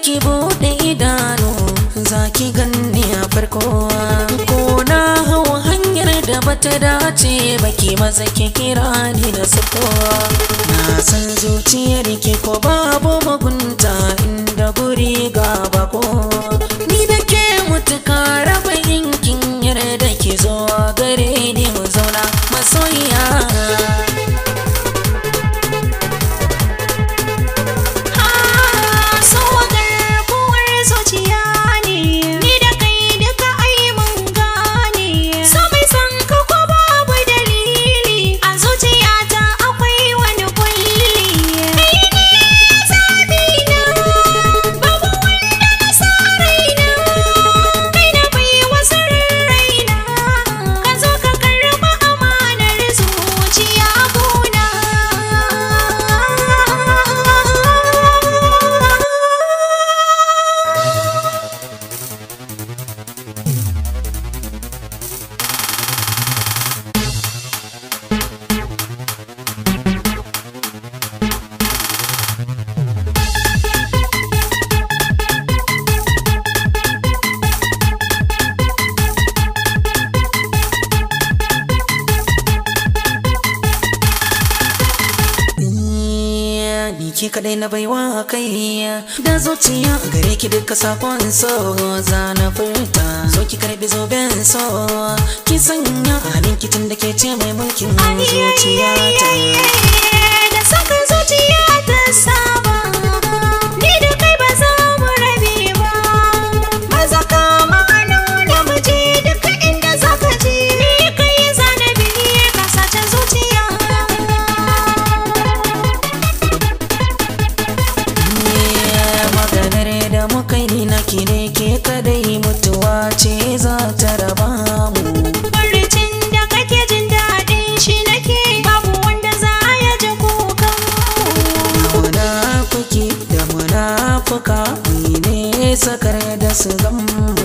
ki bude idanu, za ki ganni a farko. Ko na hau hanyar da bata dace ba, ki maza ki kira ni na sako. Na san zuciyar ki ko babu mugunta, inda guri ga bako. Ni da ke mutuka raba, inkin yarda ki zo gare ni mu zauna masoyiya. So garkuwar zuciya ne, ni da kai duka ai mun gane. So mai son ka ko babu dalili, a zuciyata akwai wani kulli. Kai ne zabi na, babu wanda na sa raina. Kai na bai wasu raina, ka zo ka karɓi amanar zuciya gona. Ni ke kadai na baiwa kai da zuciya, gare ki duka sakon so za na furta. Zo ki karbi zoben so, ki sanya halin kitin da ke ce mai mulkin zuciya ta. Da saka zuciya ta saba, ni da kai ba za mu rabe ba. Maza kama hannu na muje duk inda za ka je. Ni kai zanabi ka sace zuciya. Maganar da muka yi na ki ne ke kadai, mutuwa ce za ta raba mu. Barcin da kake jin daɗin shi nake, babu wanda za ya ji kukan mu. Munafiki da munafuka, ni ne sakar da su gammu.